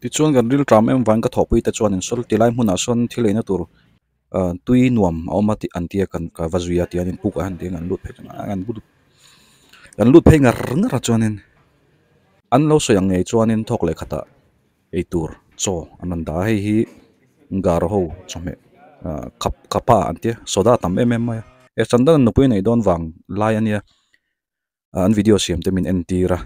Tichuan kan ril ṭam em vangin ka thawhpui te chuanin saw ti lai hmunah sawn thil eina tur ah tui nuam a awm a tih an tia kan ka va zui a tihianin puk ah hian tihian an lut phei kan lut phei ngar ngar a chuanin an lo sawi ang ngei chuanin thawk leh khatah eitur chaw an rawn dah a hei hi garo ho chawhmeh ah khap khapa an tia soda tam em em mai a he chandana nupui a neih dawn vang lai a nia an video siam te min entir a.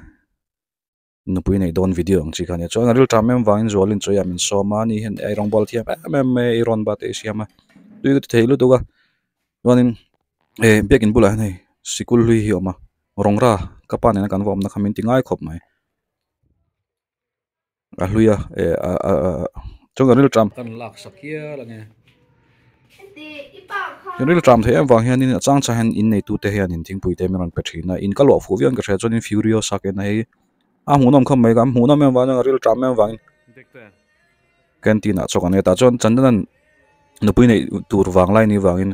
Nupui neih dawn video ang chi kha ania chuan a ril ṭam em vangin zualin chawi ah min sawm a ani hian ei rawng bawl thiam em em mai a ei rawn bat ei siam a tui ka ti thei lutuk a chuanin eh biakin bulah hian hei sikul hlui hi a awm a rawngra ka pa nena kan va awmna kha min ti ngai khawp mai a hlui a eh ah chuan kan ril ṭam. Ril ṭam theih em vang hianin a chang chang hian in neitu te hianin thingpui te min rawn pe ṭhin a in ka luah fuh viau in ka hria chuanin furiosa ke na hi a hmuhnawm khawp mai ka hmuhnawm em vang chuan ril ṭam em vangin canteen ah chaw kan ei a tah chuan chandana nupui neih tur vang lai ni vangin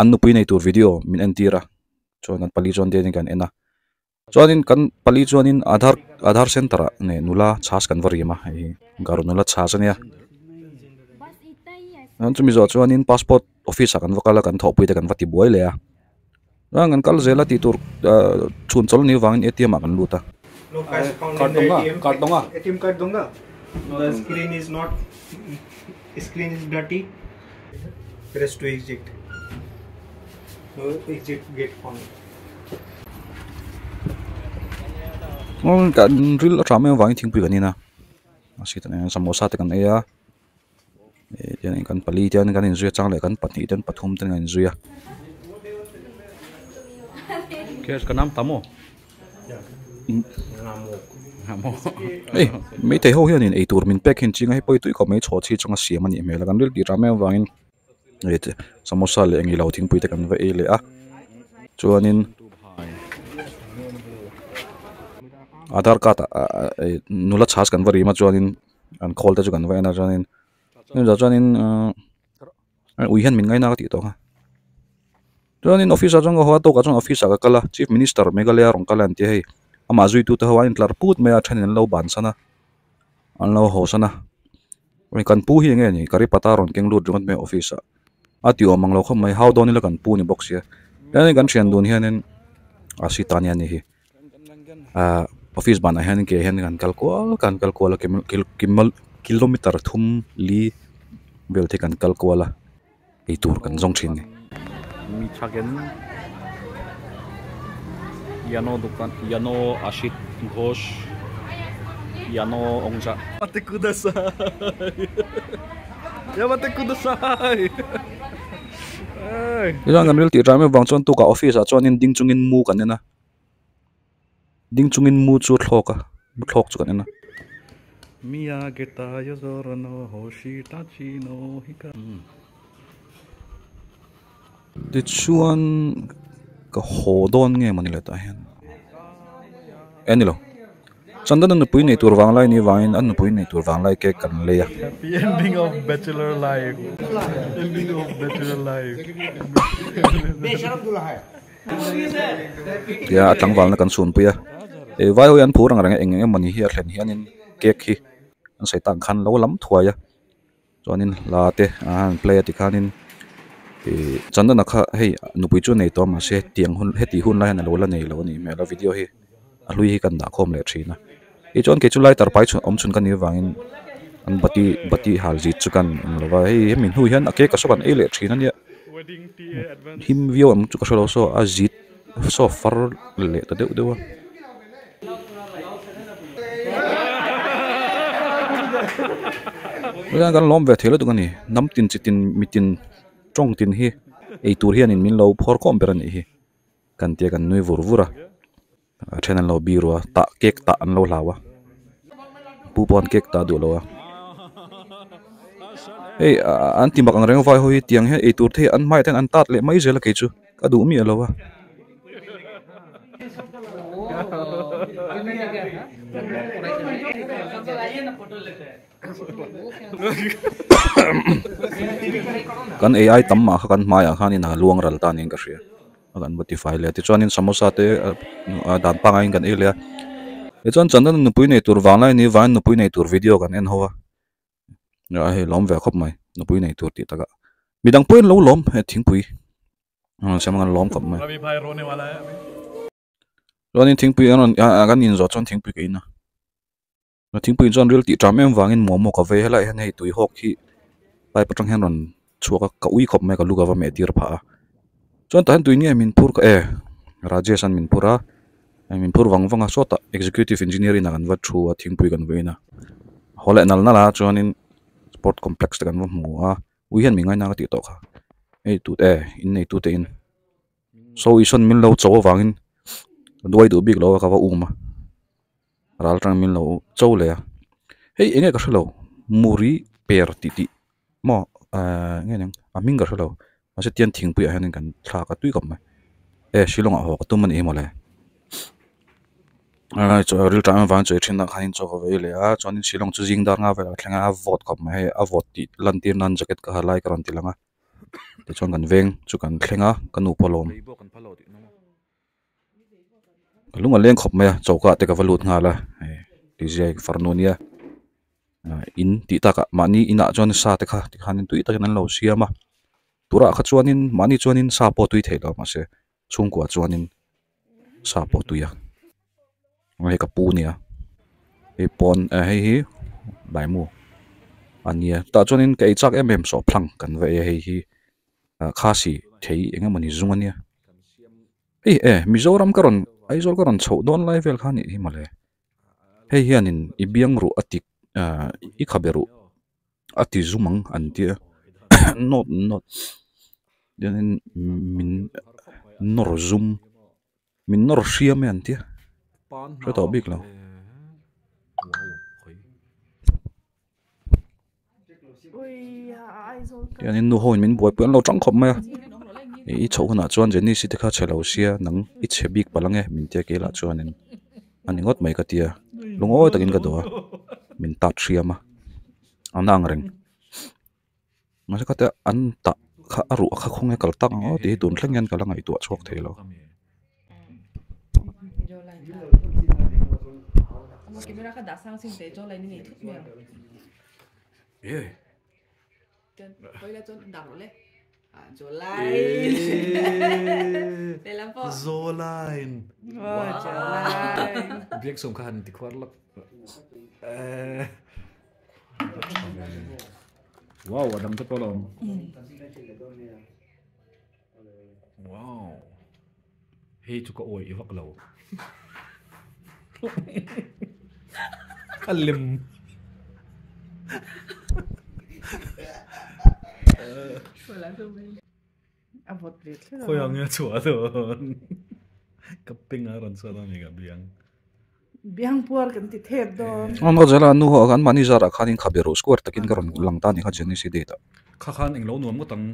an nupui nei tur video min entir a chuan kan pali chuan dianin kan en a. Chuanin kan pali chuanin aadhaar aadhaar center ah nge nula chhas kan va rim a hei hi garo nula chhas ania chuan chumi zawh chuanin passport office ah kan va kal a kan thawhpui te kan va ti buai leh a chuan kan kal zel a tih tur ahh chhun chawlh ni vangin A T M ah kan lut a. Kan ril a ṭam em avangin thingpui kan in a a seat ah hian samosa te kan ei a eh tiangin kan pali te hian kan inzui a chang leh kan pahnih te pathum te kan inzui a. Hei maithei ho hianin eitur min pek hin chinga hei pawi tui khawp mai chhaw chhi chunga siam a nih hmel a kan ril tih ṭam em avangin. Samosa leh engilo thingpui te kan va ei leh a chuanin aadhar card ah nula chhas kan va rim a chuanin an khawl te chu kan va en a chuanin chutah chuanin ahh ui hian min ngaina ka tih tawh kha chuanin office ah chuan ka haw a tawkah chuan office ah ka kal a chief minister meghalaya rawn kal a an ti a hei amah zuitu te ho an intlar put mai a thenin an lo bansan a an lo hawsan a. Hei kan pu hi enge ni curry pata rawn keng lut ringawt mai office ah a ti awm ang lo khawp mai hau dawn ila kan pu ni bawk sia hianin kan thian dun hianin a sita ania ni hi ahh office banah hian ke hian kan kal kual kan kal kual a kilometer thum li vel te kan kal kual a eitur kan zawng thin a ni. Tichuan kan ril tih ṭam em vang chuan tukah office ah chuanin ding chungin mu kan en a ding chungin mu chu a thlawk a mu thlawk chu kan en a. Tichuan ka haw dawn nge mawni le tah hian e nilo Chandana nupui nei tur vanglai ni vangin a nupui nei tur vanglai cake kan lei a. Tia a tlangvalna kan chhunpui a eh vai ho hi an phur ang reng a eng eng emawni hi a thlen hianin cake hi an sawi tak ang khan lo lam thuai a. Chuanin hla te a han play a tikhanin ih chandana kha hei nupui chu a nei tawh a mahse tiang hun heti hun lai hian a lo la nei lo a nih hmel a video hi a hlui hi kan dah khawm leh thin a tichuan kei chu lighter pai chhun awm chhun ka nih avangin an bati bati hal zit chu kan eng lo va hei hemi hnu hian a cake a saw kan ei leh thin a nia him viau ang chu ka hre lo saw a zit saw far leh ta deuh deuh a. Hetiang kan lawm ve thei lutuk a ni hnam tin chi tin mi tin tawng tin hi ei tur hianin min lo phawr khawm ber a nih hi kan tia kan nui vur vur a a then an lo biru a tah cake tah an lo hlau a pu pawh an cake tah duh lo a hei an ti mak ang reng vai ho hi tiang hian ei tur te hi an hmaiah te hian an tat leh mai zel a kei chu ka duh miah lo a. Kan ei ai tam mah kha kan hmaiah khanin a luang ral ta niin ka hria a kan va tifai leh a tichuanin samosa te dan pangaiin kan ei leh a. Tichuan Chandan nupui nei tur vanglai ni vangin nupui nei tur video kan en ho a ah hei lawm ve khawp mai nupui nei tur tih takah midang pawhin lo lawm he thingpui siam ang an lawm khawp mai. Chuanin thingpui an rawn ah kan inzawh chuan thingpui ka in a. Thingpui chuan ril tih ṭam em vangin momo ka vei helaiah hian hei tui hawk hi pipe aṭang hian rawn chhuak a ka ui khawp mai a ka lu ka va meh tir phah a chuan tah hian tui nge min phur ka e Rajesh an min phur a min phur vang vang a sawtah executive engineer inah kan va thu a thingpui kan vawiin a haw leh nal nal a chuanin sport complex te kan va hmu a ui hian mi ngaina ka tih tawh kha hei tut e innei tute in. Saw Isuan min lo cho avangin ka duai duh bik lo a ka va um a ral atang min lo cho leh a hei eng nge ka hrelo muri per tih tih maw ehh nge niang a hming ka hrelo mahse tian thingpui ah hianin kan thlak a tui khawp mai e Shillong ah haw ka tum a nih hi mawle ril tang avang chawi thin ah khanin chaw ka vei leh a chuanin Shillong chu zing dar nga velah ka thleng a a vawt khawp mai hei a vawt tih lantir nan jacket ka ha lai ka rawn ti lang a. Tichuan kan veng chu kan thleng a ka nu pawh a lawm ka lung a leng khawp mai a choka ah te ka va lut nghal a hei tizia farnu ania in tih takah mahni inah chuan sa te kha tikhanin tui takin an lo siam a turah kha chuanin mahni chuanin sa pawh a tui theih lo mahse chhungkua chuanin sa pawh a tui a hei ka pu ania hei pawn hei hi laimu a nia tah chuanin ka ei chak em em sawh phlang kan va ei a hei hi ah khasi thei eng emawni zung ania hei e Mizoram ka rawn Aizawl ka rawn chhoh dawn lai vel kha a nih hi mawle hei hianin i biang ruh a ti ah i khabe ruh a ti zum ang an tia nawt nawt chuanin min nawr zum min nawr hriam e an tia hre tawh bik lo. Tihianin nu ho in min buaipui an lo tang khawp mai a i chhoh hunah chuan Janice te kha chhe lo sia nang i chhe bik palh ang e min tia kelah chuanin a ni ngawt mai ka tia lungawi takin ka duh a min tat hriam a a na ang reng mahse khatia an tah kha a ruah kha khawnge kal tak ang aw tih hi tun thleng hian ka la ngaihtuah chhuak thei lo. Wow a dang te pawh a la awm. Wow hei chu ka awih vak lo. A lem. Khawi ang nge chhuah dawn. Ka peng a rawn chhuah dawn a ni ka biang. Biang puar kan ti thep dawn. Aw maw zela nu ho an mahni zarah khanin khabe ruh square takin ka rawn lang ta a ni kha Genesis date ah. Kha khan englo nuam ngawt ang.